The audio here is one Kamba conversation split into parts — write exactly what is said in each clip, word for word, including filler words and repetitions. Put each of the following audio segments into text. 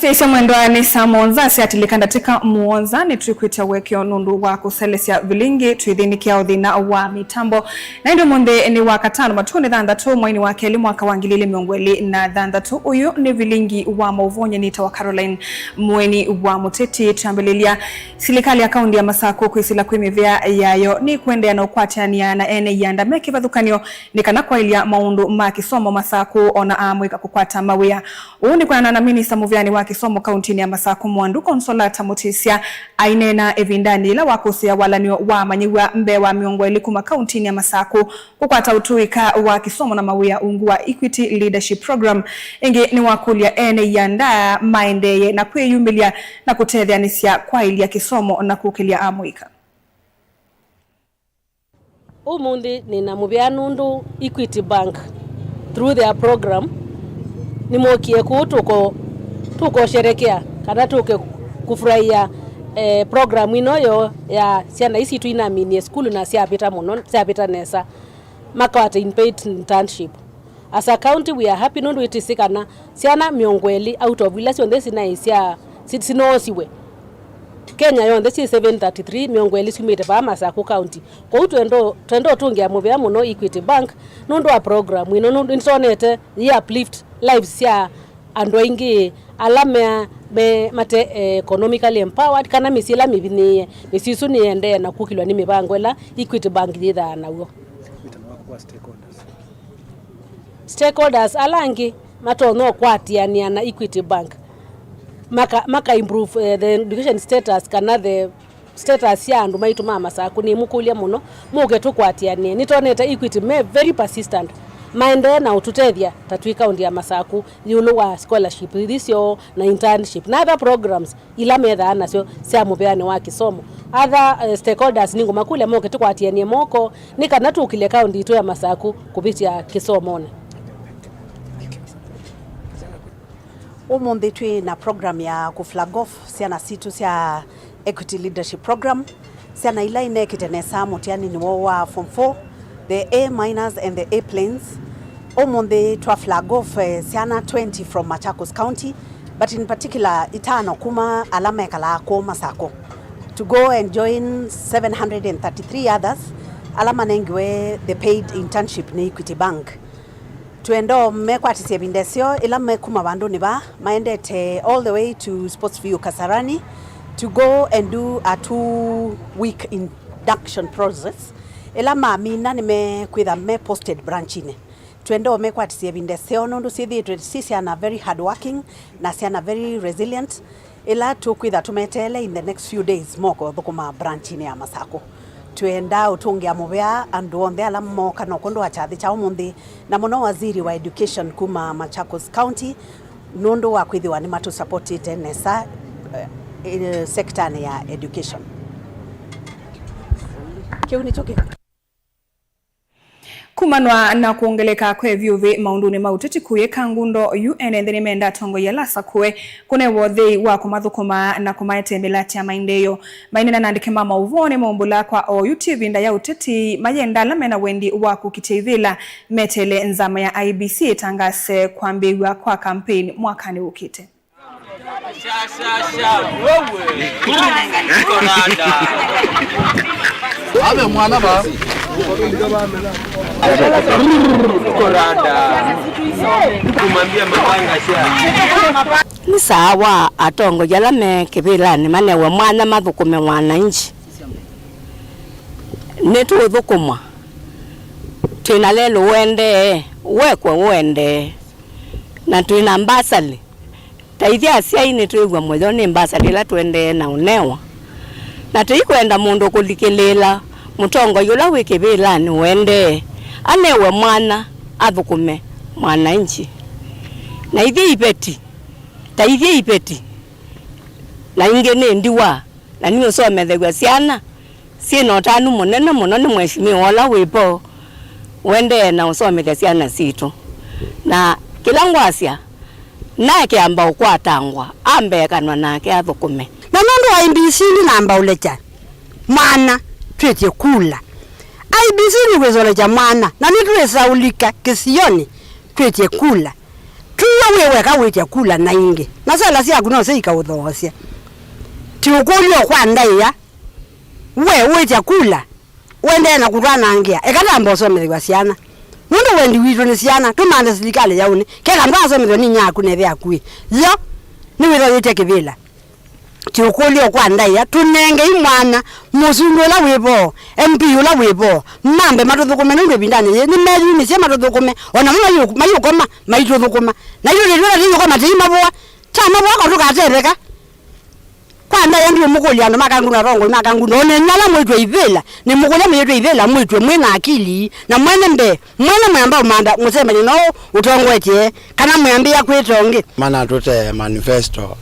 Sisya mwendwa, nĩ saa mũonza syatĩlĩka ndatĩka mũonza. Nĩtwĩkwĩtya ũekeo nũndũ wa kũselesya vilingi twĩthĩnĩkĩao thĩna wa mĩtambo. Na ĩndĩ ũmũnthĩ nĩ wa katano, matukũ nĩ thanthatũ, mweinĩ wa kelĩ, mwaka wa ngili ilĩ mĩongo ĩlĩ na thanthatũ. Ũyũ nĩ vilingi wa maũvoo, nyie nĩtawa Caroline Mũeni wa Mũteti. Twambĩlĩlya, silikalĩ ya kaunti ya Masakũ kwĩsĩla kwĩ mĩvĩa yayo nĩ kũendeea na ũkwatĩanĩa na ene ianda me kĩvathũkany'o nĩ kana kwaĩlya maũndũ ma kĩsomo Masakũ, o na amũika kũkwata mawĩa. Ũu nĩ kwĩanana na minista mũvĩanĩ wa kĩsomo kauntinĩ ya Masakũ, Mwandu Consolata Mutisya, aineena ĩvindanĩ yĩla wakũsĩĩa walany'o wa amanyĩw'a mbee wa mĩongo ĩlĩ kuma kauntinĩ ya Masakũ kũkwata ũtũĩka wa kĩsomo na mawĩa ungu wa Equity Leadership Program. Ĩngĩ nĩwakũlya ene ianda maendeeye na kwĩyumĩlya na kũtetheanĩsya kwaĩlya kĩsomo na kũkĩlya amũika. Ũmũnthĩ nĩ na mũvea nũndũ Equity Bank, through their program, nĩmokie kũũ tũko-, tũkosherekea kana tũke kũfurahia, eh, program ĩno yoo ya syana ii sitũ inaminie sukulu na syavĩta mũno, syavĩta nesa, makwate unpaid internship. As a county, we are happy nũndũ ĩtĩsĩ kana syana mĩongo ĩlĩ out of ila syonthe sinaĩ sya, si-, sinoosiwe Kenya yonthe syĩ seven thirty-three, mĩongo ĩlĩ syumĩte vaa Masakũ County. Kwoou twenda, twenda ũtũngĩa mũvea mũno Equity Bank nũndũ wa program ĩno, nũndũ nĩtwonete yĩ uplift lives sya andũ aingĩ ala mea, me, mate, eh, economically empowered, kana mĩsyĩ ĩla mĩvinyĩĩe. Mĩsyĩ ĩsu nĩyendee na kũkĩlwa nĩ mĩvango ĩla Equity Bank yĩthaa naw'o. Stakeholders ala angĩ matonya ũkwatĩanĩa na Equity Bank, maka, maka improve, eh, the education status, kana the status sya andũ maitũ ma Masakũ. Nĩmũkũlya mũno, mũke tũkwatĩanĩe. Nĩtwonete Equity me very persistent, maendee na ũtũtethya ta twĩ kaunti ya Masakũ ĩũlũ wa scholarship ithi syoo na internship na other programs ila methaa nasyo sya mũvĩanĩ wa kĩsomo. Other, eh, stakeholders nĩngũmakũlya moke tũkwatĩanĩe moko nĩ kana tũkĩlye kaunti itũ ya Masakũ kũvĩtya kĩsomonĩ. Ũmũnthĩ twĩ na program ya kũ flag off syana sitũ sya Equity Leadership Program. Syana ila inekĩte nesa mũtianinĩ woo wa form four, the A minors and the A planes. Ũmũnthĩ twa flag off, eh, syana twenty from Machakos County, but in particular itano kuma ala mekalaa kũũ Masakũ, to go and join seven hundred and thirty-three others ala manengiwe the paid internship nĩ Equity Bank. Twenda o mekwatisye ĩvinda ĩseo ĩla mekuma vandũnĩ vaa maendete all the way to Sports View Kasarani to go and do a two week induction process. Ĩla mamina nĩmekwĩtha me posted branchinĩ. Twenda o mekwatisye ĩvinda ĩseo nũndũ syĩthĩĩtwe syĩ syana very hard working na syana very resilient. Ĩla tũkwĩtha tũmeteele in the next few days moka ũthũkũma branchinĩ ya Masakũ. Twĩenda ũtũngĩa mũvea andũ onthe ala mooka no kwondũ wa kyathĩ kya ũmũnthĩ, na mũno waziri wa education kuma Machakos County, nũndũ wa kwĩthĩwa nĩmatũsapotĩte nesa, eh, eh, sektanĩ ya education. Kĩu nĩkyo kĩ- Kumanwa na kwongeleka kwa ĩvyũvĩ maũndũnĩ ma ũteti kũyĩka ngundo yu, ene nthĩ nĩmenda atongoi ala asakũe kũnewa ũthei wa kũmathũkũma na kũmaetee mĩlatĩ ya maendeeo. Mainena na andĩki ma maũvoo nĩmaumbũla kwa oyu ti ĩvinda ya ũteti, mayenda ala mena wendi wa kũkitya ivĩla metele nzama ya I E B C ĩtangase kwambĩĩw'a kwa campaign mwakanĩ ũkĩte. Ave mwana va. Nĩ saa wa atongoi ala me kĩvĩlanĩ manewe mwanya mathũkũme wananchi. Nĩtũũthũkũmwa. Twĩna lelũ ũendee, wekwe ũendee. Na twĩna mbasali. Ta ithyĩ asyai nĩtwĩw'a mũyo nĩ mbasali ĩla tũendee na ũnewa, na tũikwenda mũndũ kũlikĩlĩĩla mũtongoi ũla wĩ kĩvĩlanĩ ũendee anewe mwanya athũkũme mwananchi. Na ithyĩ iveti, ta ithyĩ iveti, na ingĩ nĩ ndiwa, na nĩũsomethew'a syana syĩ na ũtanu mũnene mũno nĩ mheshimiwa ũla wĩ vo ũendee na ũsomethya syana sitũ. Na kĩla ngwasya, naekĩamba ũkwatangwa, ambe ekanwa nake athũkũme. Na nũndũ wa I E B C ndinamba ũlekya mwana twĩtye kula. I E B C nĩkwĩsa ũlekya mwana, na nĩtwĩsa ũlika kĩsionĩ twĩtye kula. Two Wĩ weka wĩtya kula na ingĩ, na sala syaku no syo ikaũthoosya. Ti ũkũlyo kwa ndaĩa, we wĩtya kula, ũendee na kũtwanangĩa. Eka tamba ũsomethew'a syana. Nũndũ wendi witũ nĩ syana, tũmanthe silikalĩ yaũnĩ. Keka ndwaasomethw'a nĩ nyaku neve yaku ĩ yo, nĩwĩthwa wĩtya kĩvĩla. Ti ũkũlyo kwa ndaĩa, tũnengei mwanya mũsumbĩ ũla wĩ vo, M P ũla wĩ vo, mambe matũthũkũme, nũndũ ĩvindanĩ yĩĩ nĩmeyumĩsye matũthũkũme, o namo mayũ-, mayũkoma maitũthũkũma, na itũĩ twĩla tĩyũkoma tĩimavoa, tamavoa kwa tũkatetheka. Kwa ndaĩa ndiũmũkũlya andũ ma Kangundo, atongoi ma Kangundo, o nenyu ala mwĩtwe ivĩla, nĩmũkũlya mwĩtwe ivĩla, mwĩtwe mwĩ na akili, na mwene mbee, mwene mwamba ũmantha mũsembanyo no ũtongoetye, kana mwambĩĩa kwĩta ũngĩ. Manatũte manifesto.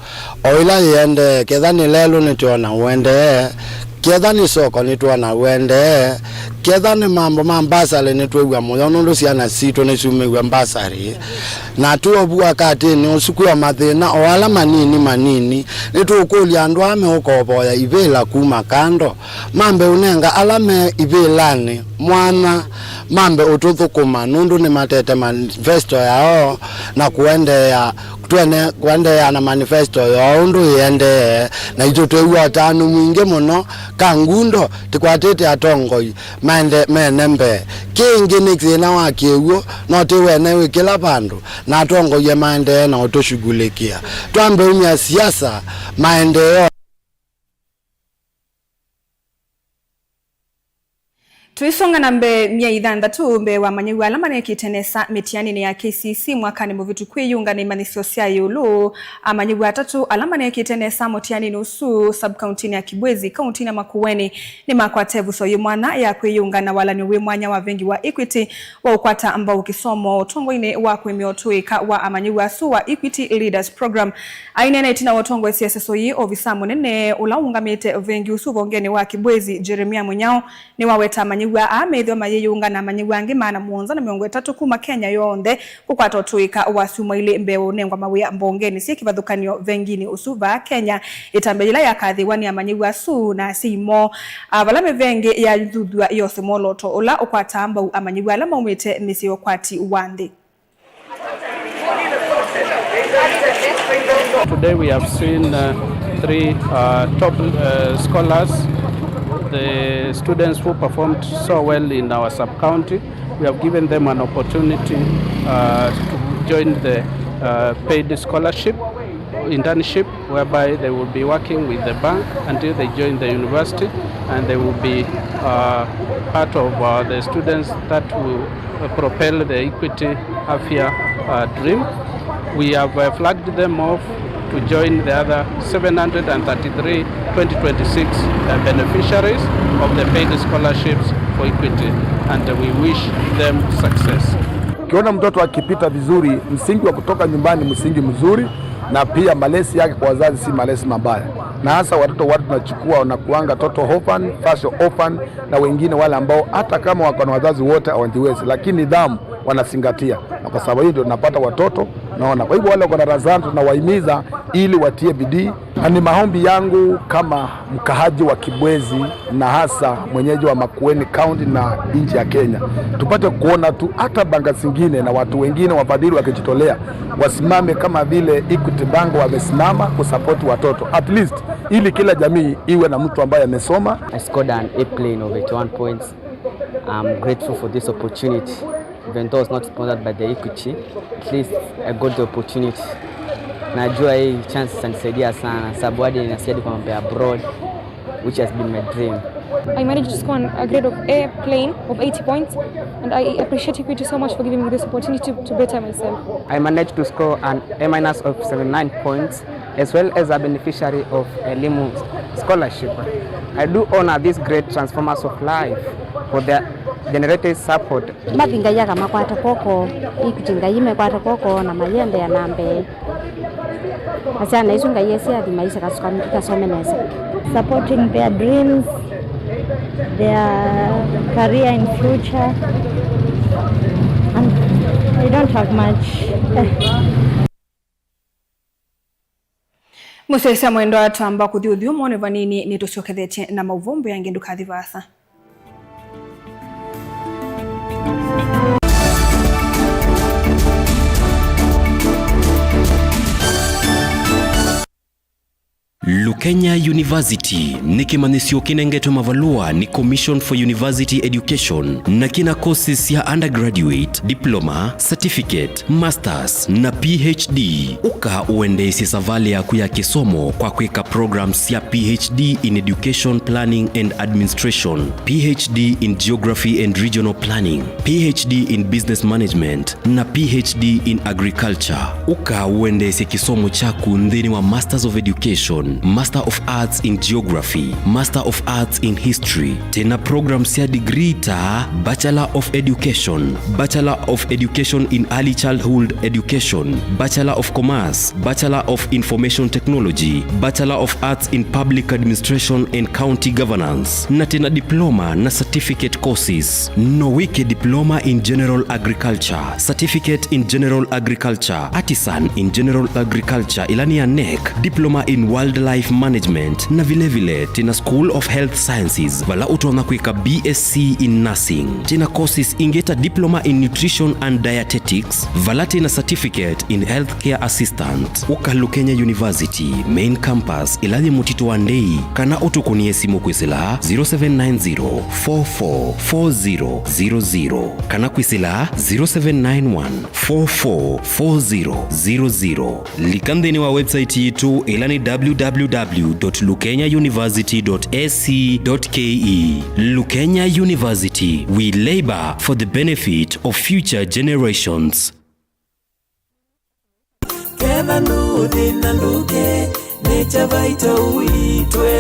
O ĩla yĩendee, ketha nĩ lelũ nĩtwona ũendee, ketha nĩ soko nĩtwona ũendee, ketha nĩ mambo ma mbasarĩ nĩtwĩw'a mũyo nũndũ syana sitũ nĩsyumĩw'e mbasarĩ. Na tũovua katĩnĩ ũsu kwĩ o mathĩna o ala manini manini, nĩtũũkũlya andũ aa meũkovoya ivĩla kuma kando, mambe ũnenga ala me ivĩlanĩ mwanya, mambe ũtũthũkũma nũndũ nĩmatete manifesto yao na kũendeea, twene kũendeea na manifesto yoo ũndũ ĩendee, naitũ twĩw'a ũtanu mwingĩ mũno. Kangundo tĩkwatĩte atongoi maende, mene mbee. Kĩngĩ nĩ thĩna wa kĩw'ũ, no ti wene wĩ kĩla vandũ, na atongoie maendee na ũtũshughulikia. Twambe umya siasa, maendeeo. Tũisonga na mbee, myei ĩthanthatũ mbee wa amanyĩw'a ala manekĩte nesa mĩtianĩnĩ ya K C S E mwakanĩ mũvĩtu kwĩyĩunga na imanyĩsyo sya ĩũlũ, amanyĩw'a atatũ ala manekĩte nesa mũtianĩnĩ ũsu sub-kauntinĩ ya Kibwezi, kauntinĩ ya Makueni, nĩmakwata ĩvuso yĩ mwanya ya kwĩyĩunga na walan'yo wĩ mwanya wa vengi wa Equity wa ũkwata mbau kĩsomo ũtongoinĩ wa kũĩmĩa ũtũĩka wa amanyĩw'a asu wa Equity Leaders Program. Aineena ĩtina wa ũtongoesya ĩseso yĩĩ, ovisa mũnene ũla ũũngamĩte vengi ũsu ũvongenĩ wa Kibwezi, Jeremia Mũnyao, nĩwaweta amanyĩw'a aa methĩwa mayĩyĩũnga na amanyĩw'a angĩ maana mũonza na mĩongo ĩtatũ kuma Kenya yonthe kũkwata ũtũĩka wa syumwa ilĩ mbee wa ũnengwa mawĩa mbongenĩ syĩ kĩvathũkany'o venginĩ ũsu vaa Kenya, ĩtambya yĩla yakathĩĩwa nĩ amanyĩw'a asu na asyai moo, a, vala mĩvengĩ yathuthw'a yose mwolooto ũla ũkwataa mbau amanyĩw'a ala maumĩte mĩsyĩ ya ũkwati wa nthĩ. Today we have seen, uh, three, uh, top, uh, scholars, the students who performed so well in our sub-county. We have given them an opportunity, uh, to join the, uh, paid scholarship internship, whereby they will be working with the bank until they join the university, and they will be, uh, part of, uh, the students that will, uh, propel the Equity Afya, uh, dream. We have, uh, flagged them off to join the other seven hundred and thirty-three twenty twenty-six, uh, beneficiaries of the paid scholarships for Equity, and we wish them success. Ukiona mtoto akipita vizuri, msingi wa kutoka nyumbani, msingi mzuri, na pia malezi yake kwa wazazi si malezi mabaya. Na hasa watoto watu tunachukua wanakuanga total orphan, partial orphan, na wengine wale ambao hata kama wako na wazazi wote hawajiwezi, lakini nidhamu wanazingatia. Na kwa sababu hiyo ndio tunapata watoto, naona. Kwa hivyo wale wako darasani tunawahimiza ili watie bidii. Na ni maombi yangu kama mkaaji wa Kibwezi na hasa mwenyeji wa Makueni County na nchi ya Kenya, tupate kuona tu hata banka zingine na watu wengine wafadhili wakijitolea, wasimame kama vile Equity Bank wamesimama kusupport watoto. At least, ili kila jamii iwe na mtu ambaye amesoma. I scored an A plain of eighty-one points. I'm grateful for this opportunity. Even though I was not sponsored by the Equity, at least I got the opportunity. Najua hii chance itanisaidia sana, sababu hadi ninasaidia kwa mambo ya abroad, which has been my dream. I managed to score an, a grade of A plain of eighty points, and I appreciate Equity so much for giving me this opportunity to, to better myself. I managed to score an A minus of seventy-nine points, as well as a beneficiary of Elimu scholarship. I do honor these great transformers of life for their generous support. Mathi Ngai akamakwata kw'oko, Equity Ngai mekwata kw'oko na mayĩendeea na mbee. Na syana isu Ngai esĩ athi maisha kasuka ikasome nesa. Supporting their dreams, their career in future. And I don't have much. Mũsyaĩĩsya mwendwa, twamba kũthi ũthyũmũonĩ vanini, nĩtũsyokethetye na maũvoo. Mbee ya ngĩ ndũkathi vaasa. Lukenya University nĩ kĩmanyĩsyo kĩnengetwe mavalũa nĩ Commission for University Education na kĩna courses sya undergraduate, diploma, certificate, masters na P H D. Ũka ũendeesye savalĩ yaku ya kĩsomo kwa kwĩka programs sya P H D in Education Planning and Administration, P H D in Geography and Regional Planning, P H D in Business Management, na P H D in Agriculture. Ũka ũendeesye kĩsomo kyaku nthĩnĩ wa Masters of Education, Master of Arts in Geography, Master of Arts in History. Twĩna programs sya degree ta Bachelor of Education, Bachelor of Education in Early Childhood Education, Bachelor of Commerce, Bachelor of Information Technology, Bachelor of Arts in Public Administration and County Governance, na twĩna diploma na certificate courses. No wĩke diploma in general agriculture, certificate in general agriculture, artisan in general agriculture, ĩla nĩ ya NEC, diploma in wildlife management, na vilevile twĩna School of Health Sciences, vala ũtonya kwĩka B S C in nursing. Twĩna courses ingĩ ta diploma in nutrition and dietetics, vala twĩna certificate in healthcare assistant. Ũka Lukenya University main campus, ĩla yĩ Mũtitũ wa Ndei, kana ũtũkũnĩe simũ kwĩsĩla zero seven nine zero four four four zero zero zero, kana kwĩsĩla zero seven nine one four four four zero zero zero. Lika nthĩnĩ wa website yitũ, ĩla nĩ W W W dot lukenya university dot A C dot K E. Lukenya University, we labor for the benefit of future generations. Ketha ndũthĩna ndũke, Nature Vital ũitwe.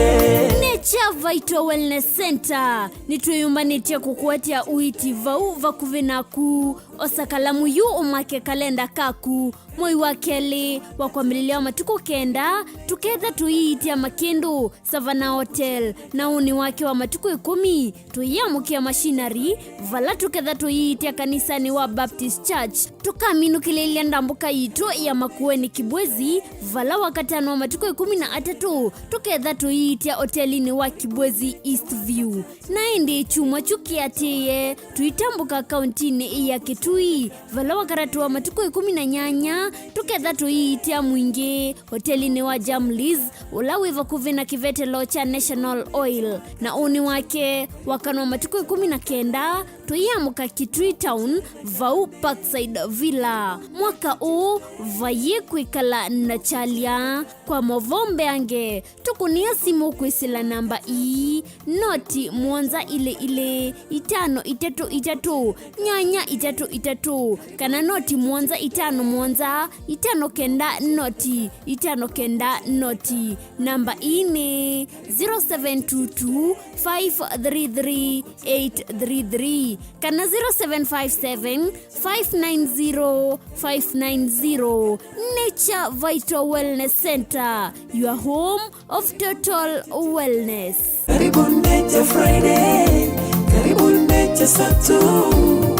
Nature Vital Wellness Center nĩtwĩyũmbanĩtye kũkũetya ũiiti vau vakuvĩ naku. Osa kalamu yu ũmake kalenda kaku. Mwei wa kelĩ wa kwambĩlĩlya wa matukũ kenda, tũketha tũiitya Makĩndũ Savannah Hotel, na ũnĩ wake wa matukũ ĩkũmi, tũyĩamũkĩa machinery, vala tũketha tũiitya kanisanĩ wa Baptist Church. Tũkaminũkĩlĩlya ndambũka yitũ ya Makueni Kibwezi, vala wakatano wa matukũ ĩkũmi na atatũ, tũketha tũiitya otelinĩ wa Kibwezi East View. Na ĩndĩ kyumwa kyu kĩatĩĩe, tũitambũka kauntinĩ ya Kitui, vala wakatatũ wa matukũ ĩkũmi na nyanya, tũketha tũiitya Mwingĩ, otelinĩ wa Jamlis, ũla wĩ vakuvĩ na kĩvetelo kya National Oil. Na ũnĩ wake, wakana wa matukũ ĩkũmi na kenda, tũiamũka Kitui Town, vau Parkside Villa. Mwaka ũũ, vayĩ kwĩkala na kyalya. Kwa movoo mbeange, tũkũnĩa simũ kwĩsĩla namba ii, noti mũonza ilĩ ilĩ, itano itatũ itatũ, nyanya itatũ itatũ, kana noti mũonza itano mũonza, itano kenda noti, itano kenda noti. Namba ii nĩ zero seven two two, five three three, eight three three kana zero seven five seven, five nine zero, five nine zero. Nature Vital Wellness Center, your home of total wellness. Karibu Nature Friday, karibu Nature Saturday,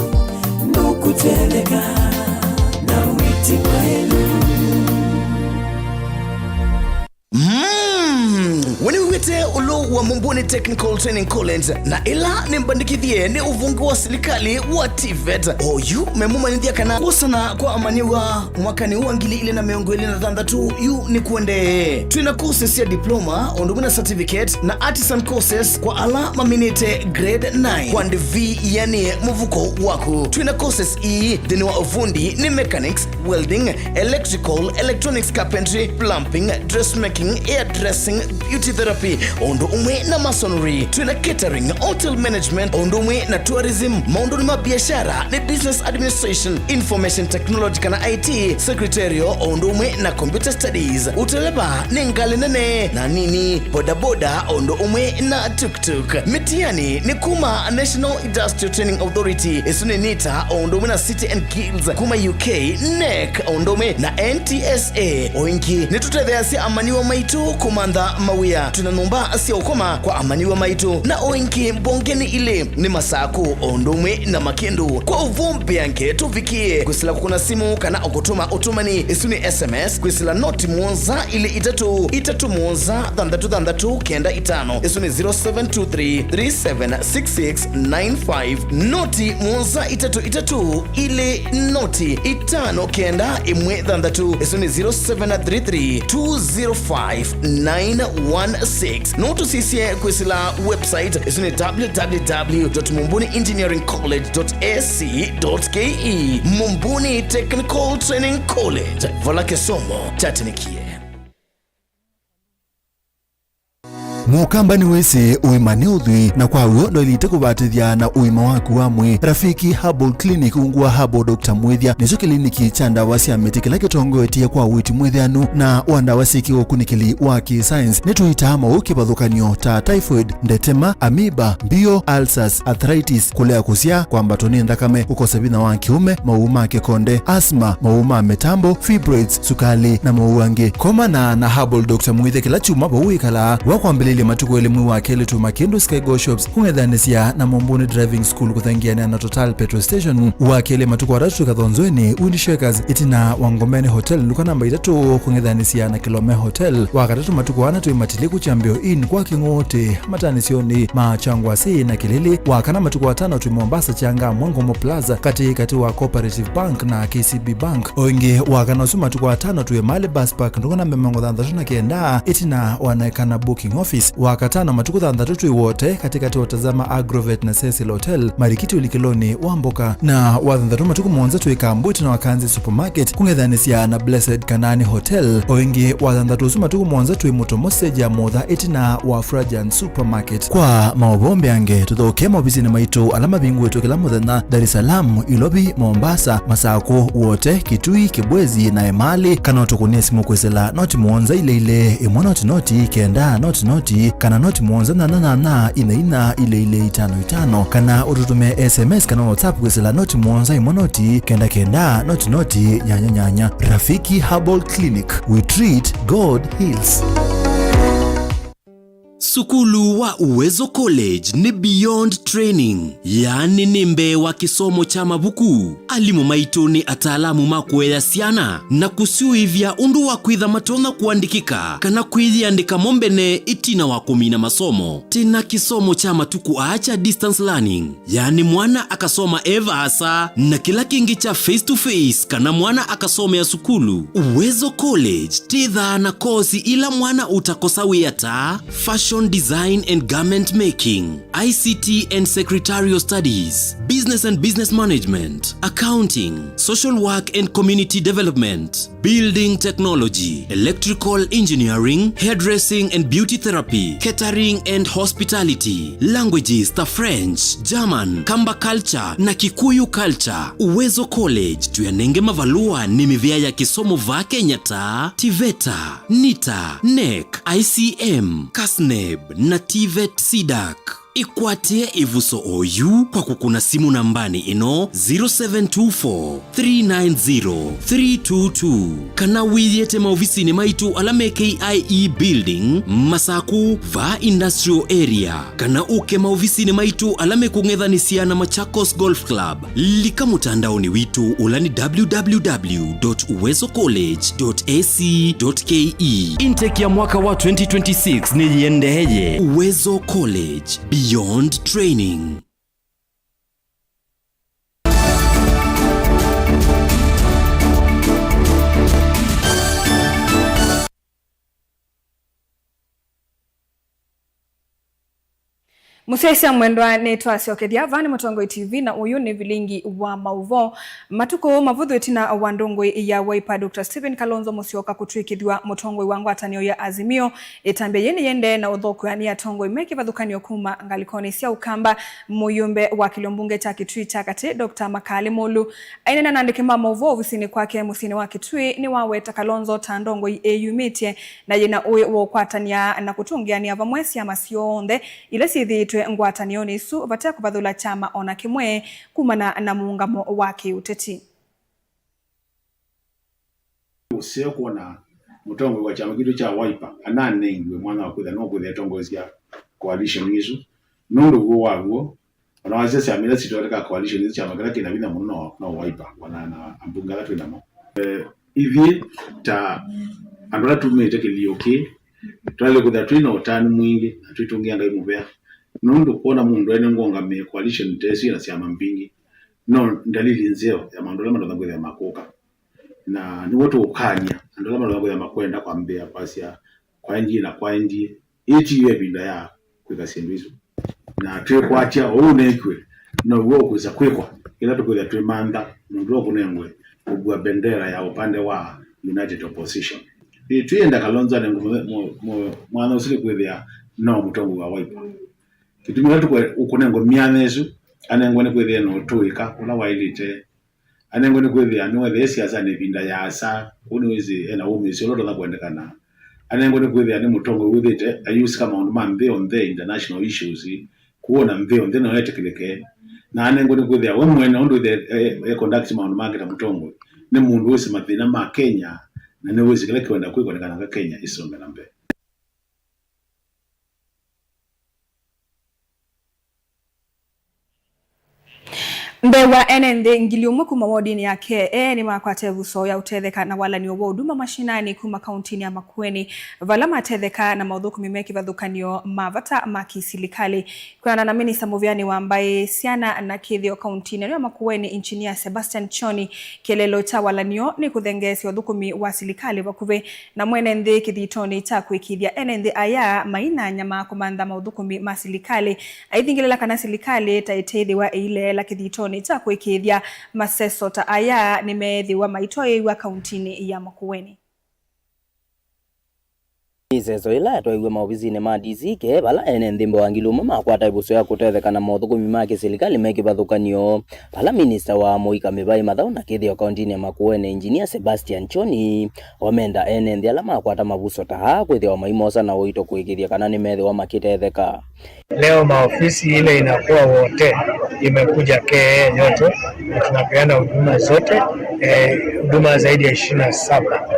nũkũtweleka na wĩti mwaĩlu. Mm. We nĩwĩw'ĩte ũlũ wa Mumbuni Technical Training College, na ĩla nĩmbandĩkĩthye nĩ ũvonge wa silikalĩ wa TVET. Oyu memũmanyĩthya kana kwosana kwa amanyĩw'a mwakanĩ wa ngili ilĩ na mĩongo ĩlĩ na thanthatũ yu nĩkũendee. Twĩ na courses sya diploma, ũndũ ũmwe na certificate, na artisan courses kwa ala maminĩte grade nine. Kwa ndivi yanĩe mũvuko waku. Twĩ na courses ii nthĩnĩ wa ũvundi nĩ mechanics, welding, electrical, electronics, carpentry, plumbing, dressmaking, hairdressing, beauty therapy, o ũndũ ũmwe na masonry. Twĩ na catering, hotel management, o ũndũ ũmwe na tourism. Maũndũnĩ ma biashara nĩ business administration, information technology kana I T, secretarial, o ũndũ ũmwe na computer studies. Ũteleva nĩ ngalĩ nene na nini, bodaboda, o ũndũ ũmwe na tuk-tuk. Mĩtiani nĩ kuma National Industrial Training Authority, ĩsu nĩ NITA, o ũndũ ũmwe na City and Guilds kuma U K, NEC, o ũndũ ũmwe na N T S A. O ĩngĩ, nĩtũtetheeasya amanyĩw'a maitũ kũmantha mawĩa. Twĩ na nyũmba sya Koma kwa amanyĩw'a maitũ na o ĩngĩ mbongenĩ ilĩ nĩ Masakũ o ũndũ ũmwe na Makĩndũ. Kwa ũvoo mbeange tũvikĩe kwĩsĩla kũkũna simũ kana o kũtũma ũtũmani, ĩsu nĩ S M S, kwĩsĩla noti mũonza ilĩ itatũ itatũ mũonza thanthatũ thanthatũ kenda itano. Ĩsu nĩ zero seven two three three seven six six nine five. Noti mũonza itatũ itatũ ilĩ noti itano kenda ĩmwe thanthatũ. Ĩsu nĩ zero seven three three two zero five nine one six. No tũsisye kwĩsĩla website, ĩsu nĩ www.mumbuni engineering college dot ac dot ke. Mumbuni Technical Training College, vala kĩsomo kyatĩnĩkie. Mũkamba nĩwĩsĩ ũima nĩ ũthwii, na kwa w'o ndwaĩlĩte kũvatĩthya na ũima waku wa mwĩĩ. Rafiki Herbal Clinic ungu wa Herbal Doctor Mwĩthya nĩkyo kĩliniki kya ndawa sya mĩtĩ kĩla kĩtongoetye kwa ũiiti mwĩthĩanu na wa ndawa syĩ kĩũkunĩkĩli wa kĩ-science. Nĩtũitaa maũũ kĩvathũkany'o ta typhoid, ndetema, amoeba, mbio, ulcers, arthritis, kũlea kũsyaa, kwambatwa nĩ nthakame, kũkosa vinya wa kĩũme, maũũ ma kĩkonde, asthma, maũũ ma mĩtambo, fibroids, sukalĩ, na maũũ angĩ. Komana na Herbal Doctor Mwĩthya kĩla kyumwa vau wĩkalaa. Wakwambĩlĩlya matukũ elĩ mwei wa kelĩ tuma kĩndũ Sky Go Shops kũng'ethanĩsya na Mumbuni Driving School kũthengeanĩa na Total Petrol Station. Wa kelĩ matukũ atatũ twĩ Kathonzoeni, Wind Shakers, ĩtina wa Ngomeni Hotel, nduka namba itatũ kũng'ethanĩsya na Kilome Hotel. Wa katatũ matukũ ana twĩ Matiliku Kyambĩo Inn kwa Kĩng'ũũtĩ, matanĩsyonĩ ma Kyangwasĩ na Kĩlĩlĩ. Wa kana matukũ atano twĩ Mombasa Kyanga Mwangomo Plaza, katĩ katĩ wa Cooperative Bank na K C B Bank. O ĩngĩ wa kana ũsu matukũ atano twĩ Mali Bus Park, nduka namba mĩongo thanthatũ na kenda, ĩtina wa Naekana Booking Office. Wa katano matukũ thanthatũ twĩ Wote, katĩ katĩ wa Tazama Agrovet na Cecil Hotel, marikiti ũlikĩlonĩ wa mboka. Na wa thanthatũ matukũ mũonza twĩ Kambu ĩtina wa Kanzi Supermarket, kũng'ethanĩsya na Blessed Kanani Hotel. O ĩngĩ wa thanthatũ ũsu matukũ mũonza twĩ Mũtomo stage ya Motha ĩtina wa Frajan Supermarket. Kwa maũvoo mbeange, tũthokee maovisinĩ maitũ ala mavingũĩtwe kĩla mũthenya, Dar es Salaam, Ilovi, Mombasa, Masakũ, Wote, Kitui, Kibwezi na Emali, kana ũtũkũnĩe simũ kwĩsĩla noti mũonza ilĩ ilĩ ĩmwe noti noti kenda noti noti, kana noti mũonza nyanya nyanya ina ina ilĩ ilĩ itano itano, kana ũtũtũmĩe S M S kana WhatsApp kwĩsĩla noti mũonza ĩmwe noti kenda kenda noti noti nyanya nyanya. Rafiki Herbal Clinic, we treat, God heals. Sukulu wa Uwezo College nĩ beyond training, yaani nĩ mbee wa kĩsomo kya mavuku. Alimũ maitũ nĩ ataalamu ma kũea syana na kũsyũĩvya ũndũ wa kwĩtha matonya kũandĩkĩka kana kwĩyĩandĩka mo mbene ĩtina wa kũmina masomo. Twĩ na kĩsomo kya matukũ aa kya distance learning, yaani mwana akasoma e vaasa, na kĩla kĩngĩ kya face to face kana mwana akasomea sukulu. Uwezo College twĩthaa na kosi ila mwana ũtakosa wĩa ta fashion design and garment making, I C T and secretarial studies, business and business management, accounting, social work and community development, building technology, electrical engineering, hairdressing and beauty therapy, catering and hospitality, languages ta French, German, Kamba culture na Kikuyu culture. Uwezo College tũyanenge mavalũa nĩ mĩvĩa ya kĩsomo vaa Kenya ta TVETA, NITA, NEC, I C M, KASNEB na TVET CDAC. Ĩkwatĩe ĩvuso oyu kwa kũkũna simũ nambanĩ ĩno, zero seven two four, three nine zero, three two two, kana wĩyĩte maovisinĩ maitũ ala me K I E Building, Masakũ, vaa Industrial Area, kana ũke maovisinĩ maitũ ala mekũng'ethanĩsya na Machakos Golf Club. Lika mũtandaonĩ witũ ũla nĩ www dot uwezo college dot ac dot ke. Intake ya mwaka wa twenty twenty-six nĩyĩendeeye. Uwezo College, beyond training. Mũsyaĩĩsya mwendwa, nĩtwasyokethya. Vaa nĩ Mũtongoi T V na ũyũ nĩ vilingi wa maũvoo. Matukũ mavũthũ ĩtina wa ndongoi ya Wiper, Doctor Stephen Kalonzo Musyoka kũtw'ĩkĩthw'a mũtongoi wa ngwatanĩo ya Azimio, ĩtambya yĩĩ nĩyĩendee na ũthokũa nĩ atongoi me kĩvathũkany'o kuma ngalĩkonĩ sya Ũkamba. Mũyũmbe wa kĩlio mbunge kya Kitui kya Katĩ, Doctor Makali Mulu, aineena na andĩki ma maũvoo ovisinĩ kwake mũsyĩnĩ wa Kitui, nĩwaweta Kalonzo ta ndongoi ĩyumĩtye na yĩna ũĩ wa ũkwatany'a na kũtũngĩanĩa vamwe syama syonthe ila syĩthĩĩtwe ngwatanĩonĩ ĩsu vate kũvathũla kyama o na kĩmwe kumana na mũũngamo wa kĩũteti. Ũseo kwona mũtongoi wa kyama kitũ kya Wiper ananengiwe mwanya wa kwĩtha no kwĩtha etongoesya coalition ĩsu. Nũndũ w'o wa w'o, ona wasya syama ila sitweteka coalition ĩsu, kyama kĩla kĩna vinya mũno no, no Wiper, ona na ambunge ala twĩ namo. Eh, ithyĩ ta andũ ala tumĩte kĩlio kĩĩ, twaĩle kwĩthĩwa twĩ na ũtanu mwingĩ na twĩtũngĩa Ngai mũvea, nũndũ kwona mũndũ ene ngũngamĩe coalition ta ĩsu ĩna syama mbingĩ, no ndalili nzeo ya maũndũ ala matonya kwĩthĩa makũka. Na nĩw'o tũũkany'a andũ ala matonya kwĩthĩa makwenda kwambĩĩa kwasya, "Kwaendie na kwaendie." Ĩĩ ti yo ĩvinda ya kwĩka syĩndũ isu. Na twĩkwatya ũu nekw'e, now'o ũkwĩsa kwĩkwa ĩla tũkwĩthĩa twĩmantha mũndũ ũla ũkũnengwe kũkua bendera ya ũpande wa United Opposition. Ĩĩ, twĩenda Kalonzo anengwe mũ-, mũ-, mũ-, mwanya ũsu nĩ kwĩthĩa no mũtongoi wa Wiper. Kĩtumi kĩla tũkwe-, ũkũnengwa myanya ĩsu, anengwa nĩ kwĩthĩa no tũĩka ũla waĩlĩte. Anengwa nĩ kwĩthĩa nĩweethĩie siasanĩ ĩvinda yaasa, kwoou nĩwĩsĩ ena wũmĩĩsyo ũla ũtonya kwendekana. Anengwa nĩ kwĩthĩa nĩ mũtongoi wĩthĩĩte ayusika maũndũ ma nthĩ yonthe, international issues, kwoou ona nthĩ yonthe no yetĩkĩlĩke. Na anengwa nĩ kwĩthĩa we mwene ũndũ wĩthĩe e, e conduct maũndũ make ta mũtongoi, nĩ mũndũ wĩsĩ mathĩna ma Kenya, na nĩwĩsĩ kĩla kĩkwenda kwĩkwa nĩ kana Kenya ĩsonge na mbee. Mbee wa ene nthĩ ngili ũmwe kuma wodinĩ ya K A nĩmakwata ĩvuso ya ũtetheka na walany'o wa Huduma Mashinani kuma kauntinĩ ya Makueni, vala matetheka na maũthũkũmi me kĩvathũkany'o ma vata ma kĩsilikalĩ. Kwĩanana na minista mũvĩanĩ wa mbaĩ, syana na kĩthĩo kauntinĩ ya Makueni, Engineer Sebastian Choni, kĩeleelo kya walany'o nĩ kũthengeesya ũthũkũmi wa silikalĩ vakuvĩ na mwene nthĩ kĩthitonĩ kya kũĩkĩĩthya ene nthĩ aya mai na nyama kũmantha maũthũkũmi ma silikalĩ, aithingĩlĩla kana silikalĩ ta ĩteĩthĩwa ĩileela kĩthitonĩ kya kũĩkĩĩthya maseso ta aya nĩmeethĩwa maitwaĩĩw'a kauntinĩ ya Makueni. Ĩseso ĩla yatwaiwe maovisinĩ ma D C K, vala ene nthĩ mbee wa ngili ũmwe makwata ĩvuso ya kũtetheka na maũthũkũmi ma kĩsilikalĩ me kĩvathũkany'o, vala minista wa mũika, mĩvaĩ, mathaũ na kĩthĩo kauntinĩ ya Makueni, Engineer Sebastian Choni, wamenda ene nthĩ ala makwata mavuso ta aa kwĩthĩwa maimosa na ũito kũĩkĩĩthya kana nĩmethĩwa makĩtetheka. Leo maofisi ile inakuwa wote imekuja K A yote, na tunapeana huduma zote, eh, huduma zaidi ya ishirini na saba.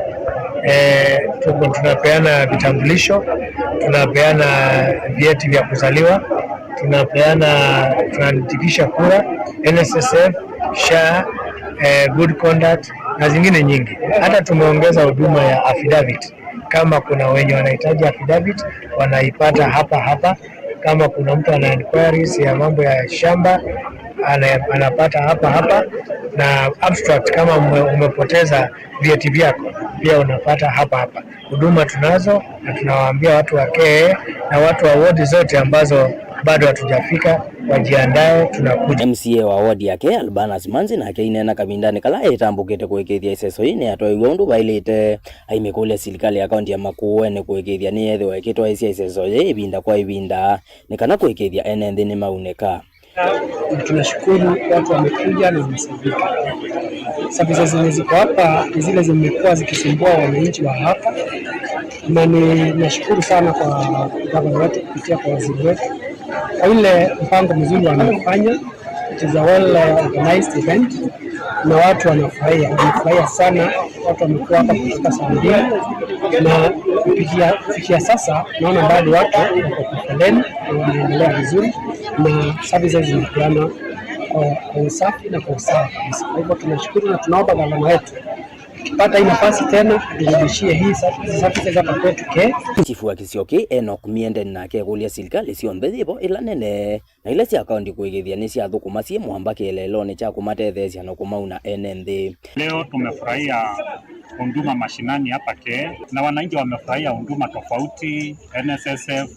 Eh, tuko tunapeana vitambulisho, tunapeana vyeti vya kuzaliwa, tunapeana, tunaandikisha kura, N S S F, SHA, eh, good conduct na zingine nyingi. Hata tumeongeza huduma ya affidavit. Kama kuna wenye wanahitaji affidavit, wanaipata hapa hapa. Kama kuna mtu ana inquiries ya mambo ya shamba, ana-, anapata hapa hapa, na abstract kama ume-, umepoteza vyeti vyako, pia unapata hapa hapa. Huduma tunazo, na tunawaambia watu wa K A na watu wa wodi zote ambazo bado hatujafika, wajiandae, tunakuja. M C A wa wodi ya K A, Albanas Manzi, nake aineena kavindanĩ kala etambũkĩte kũĩkĩĩthya ĩseso yĩĩ nĩyatwaiwe ũndũ vaĩlĩte. Aimĩkũlya silikalĩ ya kaunti ya Makueni kũĩkĩĩthya nĩyeethĩwa ĩkĩtwaĩĩsya ĩseso yĩĩ ĩvinda kwa ĩvinda, nĩ kana kũĩkĩĩthya ene nthĩ nĩmaunĩka. Na tunashukuru watu wamekuja na wamesaidika. Services zenye ziko hapa ni zile zimekuwa zikisumbua wananchi wa hapa, na ninashukuru sana kwa gavana wetu kupitia kwa waziri wetu kwa ile mpango mzuri wamefanya. It is a well, uh, organized event na watu wanafurahia, wamefurahia sana. Watu wamekuwa hapa kutoka saa mbili na kufikia, kufikia sasa naona bado watu wako kwa foleni na wanaendelea vizuri na services zinapeana kwa, kwa usafi na kwa usawa kabisa. Kwa hivyo tunashukuru na tunaomba gavana wetu akipata hii nafasi tena aturudishie hii service, services hapa kwetu K. Chifu wa kĩsio kĩĩ, Enoch Miende, nake ekũlya silikalĩ syonthe yĩvo ĩla nene na ila sya kaunti kũĩkĩĩthya nĩsyathũkũma syĩ mwamba kĩeleelonĩ kya kũmatetheesya na kũmauna ene nthĩ. Leo tumefurahia Huduma Mashinani hapa K A, na wananchi wamefurahia huduma tofauti, N S S F,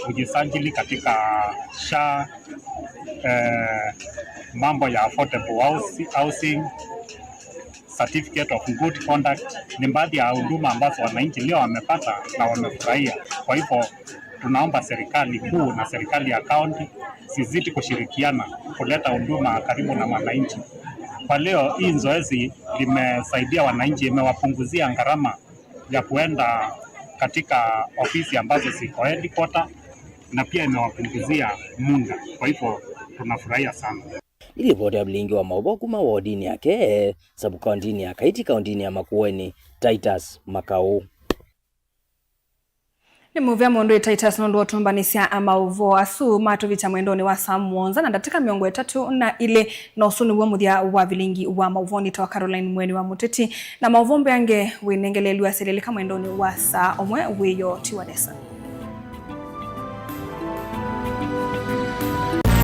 kujisajili katika SHA, eh, mambo ya affordable house-, housing, certificate of good conduct, ni baadhi ya huduma ambazo wananchi leo wamepata na wamefurahia. Kwa hivyo, tunaomba serikali kuu na serikali ya kaunti zizidi kushirikiana kuleta huduma karibu na wananchi. Kwa leo, hii zoezi limesaidia wananchi, imewapunguzia gharama ya kuenda katika ofisi ambazo ziko headquarter, na pia imewapunguzia muda. Kwa hivyo, tunafurahia sana. Nĩ livoti ya vilingi wa maũvoo kuma wodinĩ ya K A, sub-kauntinĩ ya Kaiti, kauntinĩ ya Makueni, Titus Makau. Nĩ mũvea mũndũ ĩ Titus nũndũ wa ũtũmbanĩsya maũvoo asu matũvikya mwendonĩ wa saa mũonza na ndatĩka mĩongo ĩtatũ na ilĩ, na ũsu nĩw'o mũthya wa vilingi wa maũvoo. Nĩtawa Caroline Mweni wa Mũteti, na maũvoo mbeange wĩnengeleelw'a asilĩlĩka mwendonĩ wa saa ũmwe. Wĩoo ti wa nesa.